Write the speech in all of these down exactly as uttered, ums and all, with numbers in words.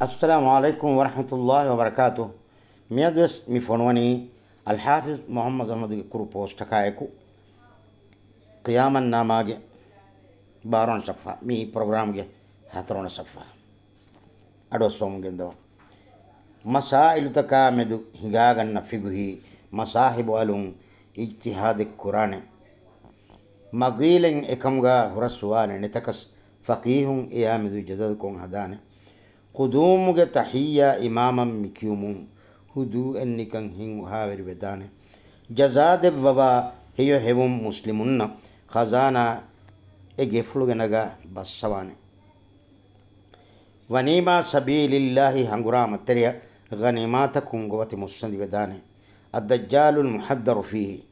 އައްސަލާމު ޢަލައިކުމް ވަރަޙްމަތުﷲި ވަބަރަކާތު. މިއަދުވެސް މި ފޮނުވަނީ އަލްޙާފިޒް މުޙައްމަދު އަޙްމަދުގެ ކުރު ޕޯސްޓަކާއެކު، ޤިޔާމަތް ނާމާގެ ބާރަ ވަނަ ޞަފްޙާ، މި ޕްރޮގްރާމްގެ ހަތަރު ވަނަ ޞަފްޙާ. އަޑުއައްސަވަމުން ގެންދަވާ. މަސާއިލުތަކާ މެދު ހިނގާގަންނަ ފިޤުހީ މަސާހިބު އަލުން އިޖްތިހާދެއް ކުރާނެ. މަގީލެއް އެކަމުގަ ހުރަސްވާނެ ނެތަކަސް ފަޤީހުން އެޔާ މެދު ޖަދަލުކޮށް ހަދާނެ. ޤުދޫމުގެ ތަޙިއްޔާ އިމާމަށް މި ކިޔުމުން ހުދޫއެއް ނިކަން ހިތް އުހާވެރިވެދާނެ. ޖަޒާ ދެއްވަވާ ހެޔޮ ހެވުން މުސްލިމުންނަށް ޚަޒާނާ އެ ގެފުޅުގެ ނަގާ ބައްސަވާނެ. ވަނީމާ ސަބީލިއްލާހި ހަނގުރާމަތެރެޔަށް ޣަނީމާތަކުން ގޮވަތި މުއްސަނދިވެދާނެ. އައްދައްޖާލުލް މުޙައްދަރު ފީހި.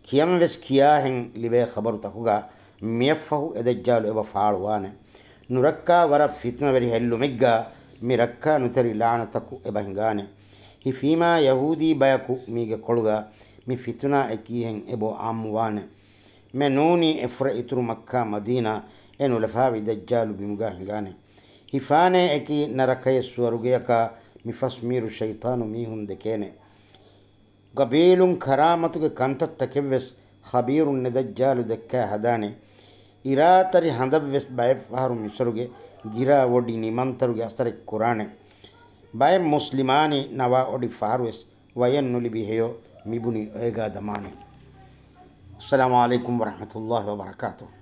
ކިޔަންވެސް ކިޔާހެން ލިބޭ ޚަބަރުތަކުގަ މިއަށްފަހު އެ ދައްޖާލު އެބަ ފާޅުވާނެ. ނުރައްކާ ވަރަށް ފިތުނަވެރި ހެއްލުމެއްގަ މި ރައްކާ ނުތެރި ލާނަތަކު އެބަ ހިނގާނެ. ހިފީމާ ޔަހޫދީ ބަޔަކު މީގެ ކޮޅުގަ މި ފިތުނާ އެކީހެން އެބަ އާއްމުވާނެ. މެ ނޫނީ އެފުރަ އިތުރު މައްކާ މަދީނާ އެ ނުލަފާވި ދައްޖާލު ބިމުގަ ހިނގާނެ. ހިފާނޭ އެކި ނަރަކަޔަށް ސުވަރުގެޔަކާ މި ފަސް މީރު ޝައިޠާނު މީހުން ދެކޭނެ. ގަބީލުން ކަރާމަތުގެ ކަންތައްތަކެއްވެސް ޚަބީރުން ނެ ދައްޖާލު ދެއްކާ ހަދާނެ. އިރާތަރި ހަނދަށްވެސް ބައެއްފަހަރު މިސަރުގެ ގިރާ ވޮޑި ނިމަންތަރުގެ އަސަރެއް ކުރާނެ. ބައެއް މުސްލިމާނީ ނަވާ އޮޑި ފަހަރުވެސް ވަޔެއް ނުލިބި ހެޔޮ މިބުނި އޭގާ ދަމާނެ. އައްސަލާމު ޢަލައިކުމް ވަރަޙްމަތުﷲި ވަބަރަކާތުހު.